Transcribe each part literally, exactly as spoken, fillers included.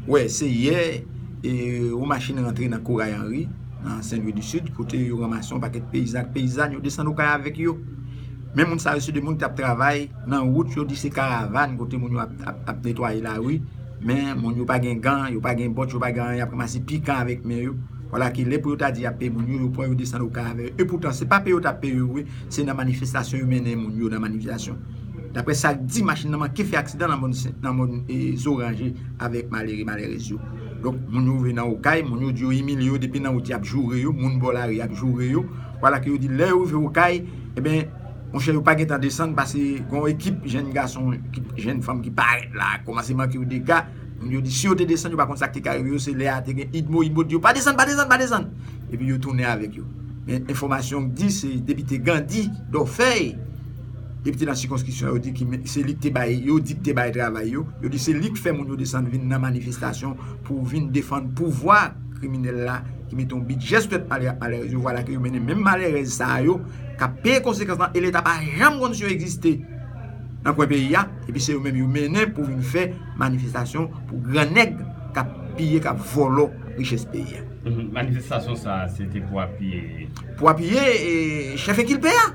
Wè, se yè, e, yon machin rantre nan Koray Anri, nan Sen Lwi di Sid, kote yo ranmase yon pakèt peyizan ak peyizàn, yo desann Okay avèk yo. Men moun sa yo, se de moun ki t ap travay nan wout, yo di se karavàn, kote moun yo ap, ap, ap netwaye lari. Men moun yo pa gen gan, yo pa gen bòt, yo pa gen anyen, y ap ranmase pikan avèk men yo. Vwala ke lè pou yo ta di y ap peye moun yo, yo pran yo desann Okay avè yo. Epoutan, se pa peye yo t ap peye yo vre, se nan manifestasyon yo mennen moun yo nan manifestasyon. Daprè sa k di, machin nan manke fè aksidan nan mòn, nan mòn, e, Zoranje avèk malere, malèrèz yo. Donk, moun yo rive nan Okay, moun yo di yo imilye yo depi nan wout, y ap joure yo, moun bò lari ap joure yo. Vwala ke yo di lè yo rive Okay, ebyen, monchè, yo pa gentan desann, paske gen yon ekip jèn gason, ekip jèn fanm ki parèt la, kòmanse manke yo dega. Moun yo di, si yo te desann, yo pa konn sa k te ka rive yo, se lè a te gen Idmo, Idmo di yo, pa desann, pa desann, pa desann. Epi yo tounen avèk yo. Men enfòmasyon k di, se depite Gandhi Dorfeuille, depite nan sikonskripsyon, yo di ki men, se li k te bay, yo di k te bay travay yo. Yo di se li k fè moun yo desann vin nan manifestasyon pou vin defann pouvwa kriminèl la ki mete yon bidjè sou tèt malè, malèrèz yo. Vwala ke yo mennen menm malèrèz sa yo k ap peye konsekans lan, e Leta pa janm konn si yo egziste nan kwen peyi a, epi se yo menm yo mennen pou vin fè manifestasyon pou gran nèg k ap piye, k ap vòlò richès peyi a. Mhm. Manifestasyon sa a, se te pou apiye. Pou apiye, e, chèf enkilpe a,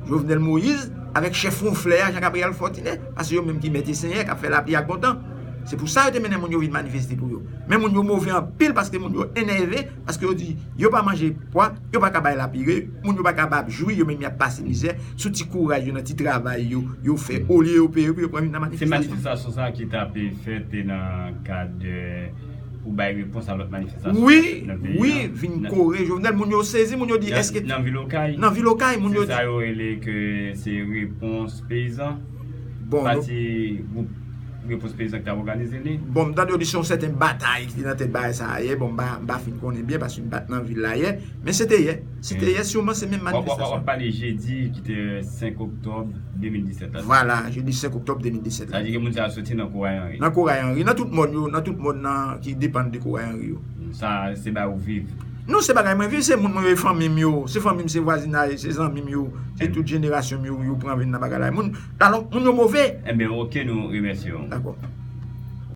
Jovenel Moïse, avèk chèf wonflè a, Jean Gabriel Fortuné, paske yo menm ki mèt e senyè, k ap fè lapli ak bon tan. Se pou sa yo te mennen moun yo vin manifeste pou yo. Men moun yo move anpil paske moun yo enève, paske yo di yo pa manje pwa, yo pa ka bay lapire, moun yo pa kapab jwi, yo menm y ap pase mizè, sou ti kouraj yo, nan ti travay yo, yo fè, olye yo peye, pou yo pran vin nan Se manifestasyon. Manifestasyon sa a ki t ap fèt nan kad, e, pou bay repons a lòt manifestasyon Wi, nan peyi wi, a. Vin Nan kore Jovenel, moun yo sezi, moun yo di, nan, èske nan vil Okay. Nan vil Okay, moun Se yo sa di yo rele ke se repons peyizan. Bon, nou Pati gwoup repons peyizan ki t ap òganize li. Bon, m tande yo di se yon sèten batay ki te nan tèt bagay sa a yè. Bon, m pa, m pa fin konnen byen paske m pa t nan vil la yè. Men se te yè. Se te yè, siman se menm W ap, w ap, w ap manifestasyon. Pale jedi ki te senk oktòb de mil disèt la. Vwala, jedi senk oktòb de mil disèt Sa la. Di ke moun sa a soti nan Koray Anri. Nan Koray Anri, nan tout mòn yo, nan tout mòn nan ki depann de Koray Anri yo. Sa, se ba ou viv. Non, se bagay mwen viv, se moun mwen yo, e fanmi m yo. Se fanmi m, se vwazinay, se zanmi m yo, se tout jenerasyon m yo, yo pran vin nan bagay la. Moun, alò, moun yo move. Enben, oke, nou remèsye w. Dakò.